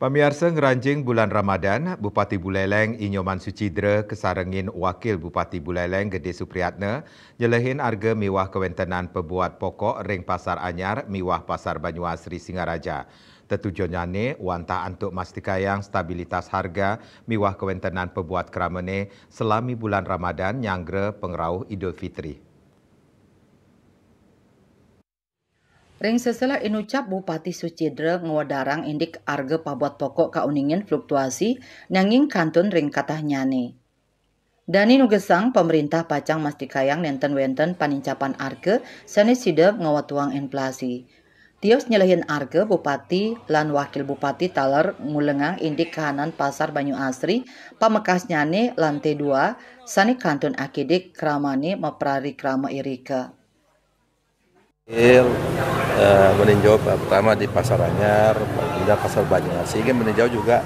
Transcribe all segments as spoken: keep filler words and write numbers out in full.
Pamiarsa, ngranjing bulan Ramadan, Bupati Buleleng I Nyoman Suchidra kasarengin Wakil Bupati Buleleng Gede Supriyatna nyelehin arga miwah kawentenan pabuat pokok ring Pasar Anyar miwah Pasar Banyu Asri Singaraja. Tetujonnyane wantah antuk mastikayang stabilitas harga miwah kawentenan pabuat kramane salami bulan Ramadan nyanggra pangrauh Idul Fitri. Ring sesela inucap, Bupati Suchidra ngwedarang indik arga pabuat pokok kauningin fluktuasi, nanging kantun ring katahnyane. Dane nugesang, pamrintah pacang mastikayang nenten wenten panincapan arga sane sida ngwetuang inflasi. Tios nyelehin arga, Bupati lan Wakil Bupati taler ngulengang indik kahanan Pasar Banyu Asri, pamekasnyane lante dua, sane kantun akidik kramane maprarikrama irika. Eh, meninjau pertama di Pasar Anyar, kemudian Pasar Banjar, sehingga meninjau juga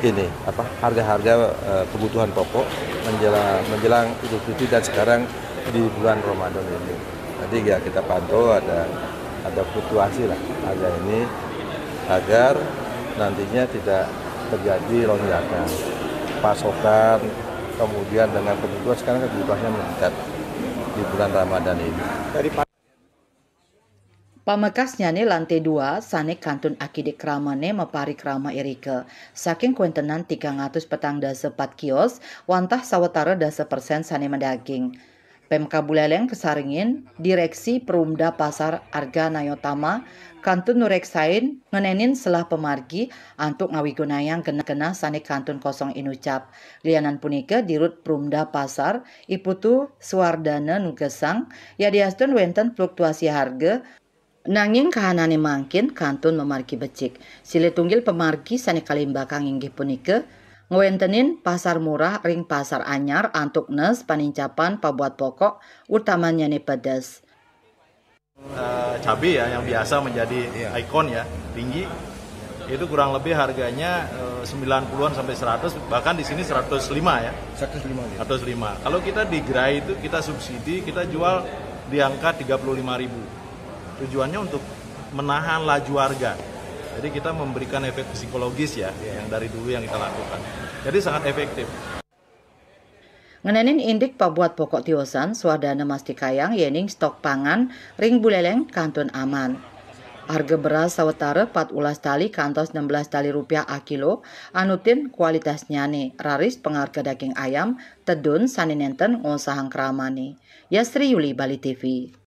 ini apa harga-harga eh, kebutuhan pokok menjelang menjelang Idul Fitri dan sekarang di bulan Ramadan ini. Jadi ya kita pantau ada ada fluktuasi lah harga ini agar nantinya tidak terjadi lonjakan pasokan, kemudian dengan kebutuhan sekarang kebutuhannya meningkat di bulan Ramadan ini. Pamekasnyane lante dua sane kantun akidik kramane maparikrama irika, saking kawentenan tigang atus petang dasa pat kios wantah sawatara dasa persen sane madaging. Pemkab Buleleng kasarengin Direksi Perumda Pasar Arga Nayotama kantun nureksain ngenenin selah pamargi antuk ngawigunayang genah-genah sane kantun kosong inucap. Lianan punika, Dirut Perumda Pasar, I Putu Suwardana nugesang, yadiastun wenten fluktuasi harga, nanging kahanane mangkin kantun mamargi becik. Silih tunggil pamargi sane kalimbakang inggih punika ngwentenin pasar murah ring Pasar Anyar antuk nes panincapan pabuat pokok, utamannyane pedes. Eh, cabai ya yang biasa menjadi ikon ya, tinggi. Itu kurang lebih harganya eh, sembilan puluhan sampai seratus, bahkan di sini seratus lima ya. Seratus lima ya. Seratus lima. Kalau kita di gerai itu kita subsidi, kita jual di angka tiga puluh lima ribu. Tujuannya untuk menahan laju harga. Jadi kita memberikan efek psikologis ya, yang dari dulu yang kita lakukan. Jadi sangat efektif. Ngenenin indik pabuat pokok tiosan, Suwardana mastikayang yening stok pangan ring Buleleng kantun aman. Harga beras sawatara pat ulas tali kantos enam belas tali rupiah akilo, anutin kualitasnyane, raris pangarga daging ayam, tedun sane nenten ngosahang kramane. Yasri Yuli, Bali T V.